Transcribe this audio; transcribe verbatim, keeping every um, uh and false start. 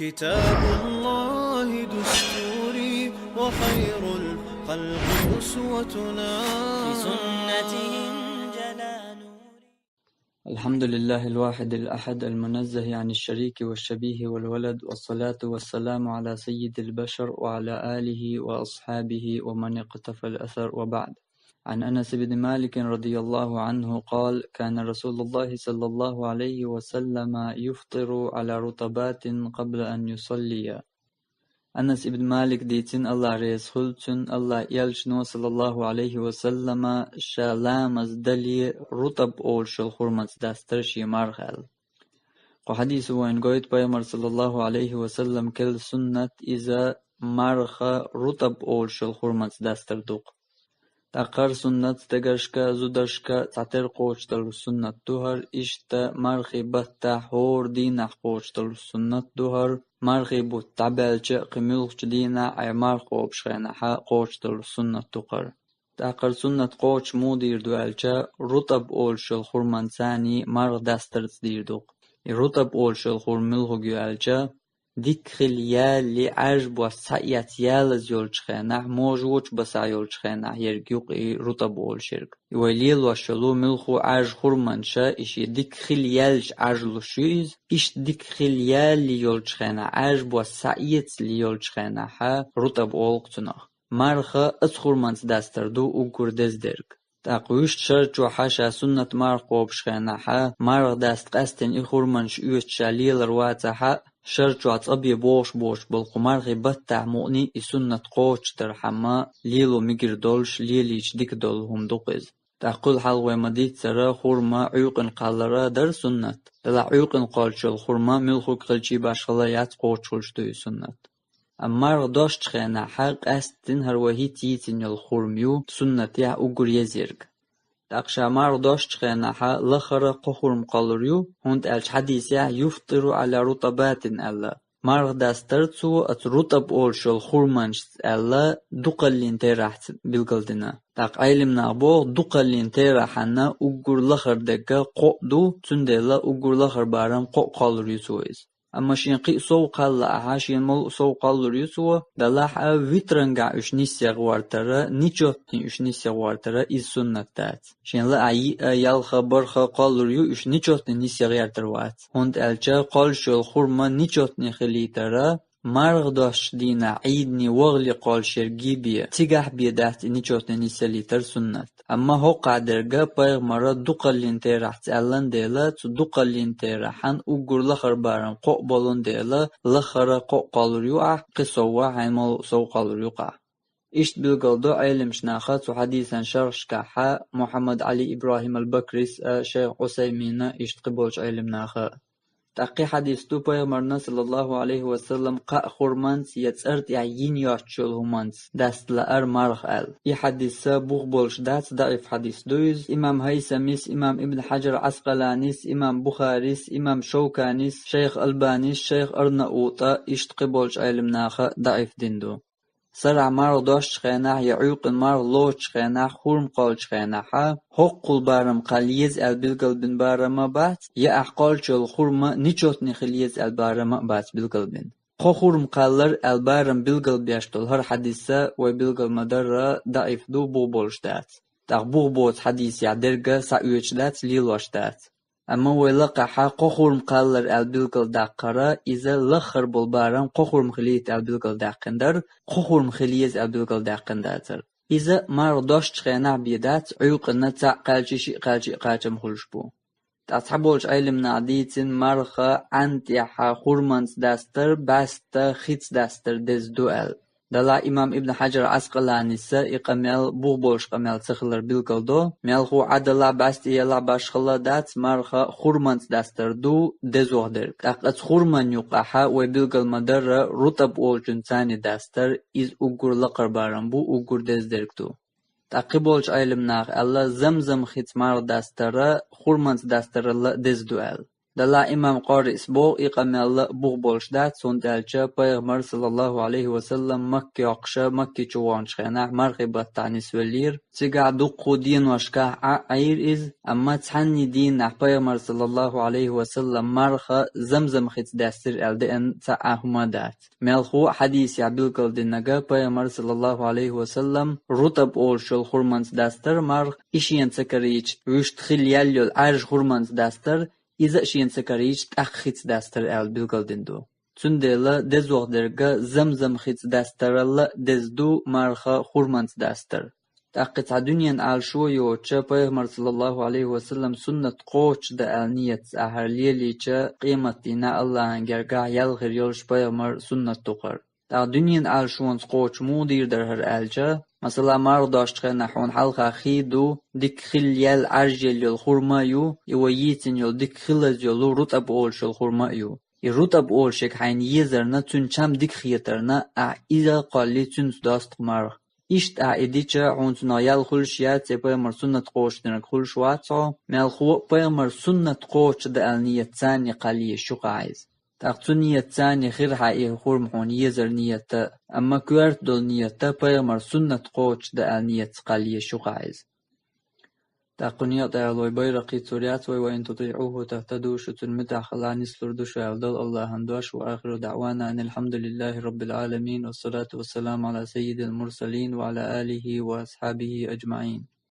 كتاب الله دستوري وخير الخلق أسوتنا. بسنته انجلى نوري. الحمد لله الواحد الأحد المنزه عن الشريك والشبيه والولد، والصلاة والسلام على سيد البشر وعلى آله وأصحابه ومن اقتفى الأثر، وبعد. عن أنس بن مالك رضي الله عنه قال: كان رسول الله صلى الله عليه وسلم يفطر على رطبات قبل أن يصلي. Анас ибн Малик дийцина, Аллах реза хуьлда цунна, Аллах элчано, саллаллаху алейхи ва саллама, ша ламаз дале рутаб олуш йолу хурманца дастар шен марха аьлла. Кху хьадисо вайна гойту пайхамар, саллаллаху алейхи ва саллам, керла суннат иза марха рутаб олуш йолу хурманца дастар ду-кх. ТӀаккха хӀара суннат стегаршка, зударшка цхьатерра кхочушдалуш суннат ду хӀара, иштта мархи баттахь хӀора дийнахь кхочушдалуш суннат ду хӀара, мархи бутт дӀабаьлча а кхин муьлххачу дийнахь, Ӏай марха кхобуш хенахь а кхочушдалуш суннат ду хӀара. ТӀаккха хӀара суннат кхочуш муха дийр ду аьлча, рутаб олуш йолу хурманца марха дастарца дийр ду-кх. И рутаб олуш йолу хурма муьлхарг ю аьлча, дика хила ялале, Ӏаьржа бос схьаэцна ялаза йолчу хенахь, можавочу басахь йолчу хенахь ерг ю-кх и рутаб олуш ерг. И вай лелош йолу муьлхха Ӏаьржа хурманаш, и шен дика хила яьлча Ӏаьржлуш ю иза, иштта дика хила ялале йолчу хенахь, Ӏаьржа бос схьаэцале йолчу хенахь рутаб олу-кх цунах. Марха оцу хурманца дастар ду уггар деза дерг. ТӀаккха вуьшта шар чохь ша суннат марха кхобуш хенахь, марха даста къаьстина и хурманаш оьцуш ша лелар вацахь а, шар чохь цӀа бен бохуш боцуш болу кху мархи баттахь мукъане и суннат кхочушдархьама лело мегар долуш, лелийча дика долу хӀума ду-кх иза. ТӀаккха кхул хьалха вай ма-дийццара, хурма Ӏуьйкъана кхаллар дара суннат. Делахь Ӏуьйкъана кхоллуш йолу хурма муьлхарг хилча башхалла яц, кхочуш хуьлуш ду и суннат. Амма марха достучу хенахь къаьсттина хӀара вай хӀинца йийцина йолу хурма ю суннатехь уггар еза ерг. ТӀаккха ша марха достучу хенахь лахара кхо хурма кхоллур ю, хӀунда аьлча хьадисехь «юфтиру Ӏала рутабатин» аьлла. Марха дастар цо оцу рутаб олуш йолу хурманашца аьлла, дукхаллин терахьца билгалдина. ТӀаккха Ӏелимнаха боху, дукхаллин терахьана уггар лахара дерг кхоъ ду, цундела уггар лахара барам кхоъ кхоллур ю цо иза. Амма шен кхин а сов кхалла ахьа, шен мол а сов кхоллур ю цо, делахь а витрангахь уьш нисъян гӀортара, нечётный уьш нисъян гӀортара иза суннат дац. Шен лаахь йиъ а, ялх а, барх а кхоллур ю, уьш нечётный нисъян гӀертар вац. ХӀунда аьлча кхоллуш йолу хурма нечётный хилийтара, марха достучу дийнахь Ӏийдане вахале кхоллуш ерг бен, цигахь бен дац и нечётный нисъялийтар суннат. Амма хӀокхахь дерг пайхамара дукхаллин терахьца аьллан дела, цу дукхаллин терахьан уггар лахара барам кхоъ болун дела, лахара кхоъ кхоллур ю ахь, кхин совгӀа хьайн мол сов кхоллур ю-кх ахь. Иштта билгал до Ӏелимаш наха цу хьадисан шархашкахьа Мухьаммад Ӏали Ибрахим ал-Бакрис а, шайх Ӏусаймина, иштта кхин болчу Ӏелимнаха. ТӀаккха кхин хьадис ду пайхамарна, саллаллаху алейхи ва саллам, кхаа хурманца я цӀар тӀехь йина йоцчу йолу хӀуманца даста лаар марха аьлла. И хьадис бух болуш дац, даӀиф хьадис ду иза. Имам Хьайсамис, имам Ибн Хьаджар Ӏаскъаланис, имам Бухарис, имам Шовканис, шайх Албанис, шайх Арнаутъа, иштта кхин болчу Ӏелимнаха даӀиф дина ду. Сарахь марха достучу хенахь я Ӏуьйкъана марха лоцучу хенахь, хурма кхоллучу хенахьа, хӀоккхул барам кхалла еза аьлла билгалбина барам а бац, я ахь кхоллуш йолу хурма нечётный хила еза аьлла барам а бац билгалбина. Кхо хурма кхаллар аьлла барам билгалбеш долу хӀара хьадис а вай билгал ма-дарра даӀиф ду, бух болуш дац. ТӀаккха бух боцу хьадисехь дерг а схьаоьцуш дац, лелош дац. Амма вай лакхахьа кхо хурма кхаллар аьлла билгалдаккхара, иза лаххара болу барам кхо хурма хилийта аьлла билгалдаьккхина дара, кхо хурма хила еза аьлла билгалдаьккхина дацара. Иза марха достучу хенахь бен дац, Ӏуьйкъана цхьаъ кхаьлча, шиъ кхаьлча а кхачам хуьлуш бу. Ткъа цхьаболчу Ӏелимнаха дийцина марха Ӏан тӀехьа хурманца дастар, бӀаьста хица дастар деза ду аьлла. Далахь имам Ибн Хьаджар Ӏаскъаланис а и къамел бух болуш къамел ца хилар билгал до, мелхо Ӏа далахь, бӀаьста ялахь башхалла дац, марха хурманца дастар ду дезох дерг. ТӀаккха оцу хурман юккъахьа вай билгал ма-дарра рутӀаб олучун царни дастар, иза уггар лакхара барам бу, уггар деза дерг ду. ТӀаккха кхин болчу Ӏелимнаха аьлла, замзам хица марха дастара хурманца дастаралла деза ду аьлла. Далла имам Къариъс боху, и къамел а бух болуш дац, хӀунда аьлча пайхамар, саллаллаху Ӏалайхи ва саллам, Макка йоккхуш, Макка чу ваханчу хенахь мархи баттахь нисвеллера. Цигахь дуккха а деношкахь Ӏа а Ӏийра иза, амма цхьанний дийнахь пайхамар, саллаллаху Ӏалайхи ва саллам, марха Замзам хица даьстира аьлла деана цхьа а хӀума дац. Мелхо а хьадисехь билгалдинарг, пайхамар, саллаллаху Ӏалайхи ва саллам, рутӀаб олуш йолу хурманца даьстира марха, и шена ца карийча, вуьшта хилла яьлла йолу Ӏаьржа хурманца даьстира, иза а шена ца карийча, тӀаккха хица даьстира аьлла билгалдина ду. Цундела дезох дерг Замзам хица даьстарал а деза ду марха хурманца даьстар. ТӀаккха цхьа дуьненан Ӏалашо йоцуш, пайхамар, саллаллаху Ӏалайхи ва саллам, суннат кхочушдан аьлла ниятца ахьар лелийча, къематдийнахь Аллахьан гергахь ял хир йолуш пайхамар суннат ду хӀара. ТӀаккха дуьненан Ӏалашонца кхочуш муха дийр дара хӀара аьлча, масала, марха достучу хенахь хьуна хьалха хий ду, дика хилла яьлла Ӏаьржа елла йолу хурма а ю, и вай йийцина йолу дика хилаза йолу рутӀаб олуш йолу хурма а ю. И рутӀаб олуш ерг хьайна езарна, цуьнан чам дика хетарна, ахь иза а кхоллий, цуьнца досту-кх марха. Иштта ахь и дича, хьуна цунах ял хуьлуш яц, я пайхамар суннат кхочушдинарг хуьлуш вац хьо, мелхо а пайхамар суннат кхочушдан аьлла ниятца царна кхаллиеш ю-кх ахь иза. ТӀаккха цу ниятца царна хир хьан и хурма хьуна езар ниятта, амма коьрта долу ниятта пайхамар суннат кхочушдан аьлла ниятца кхаллиеш ю-кх ахь иза. ТӀаккха кху некъа тӀехь вай Байракъи цуьра яц вай: «Ва ин тутиӀуху тахтаду», шу цуьнан муьтӀахь хилахь нислур ду шу аьлла долу Аллахьан дош. Ва ахиру даӀвана анил хьамдулиллахи раббил Ӏаламин, ва салату ва саламу Ӏала саййидил мурсалин ва Ӏала алихи ва асхьабихи аджмаӀин.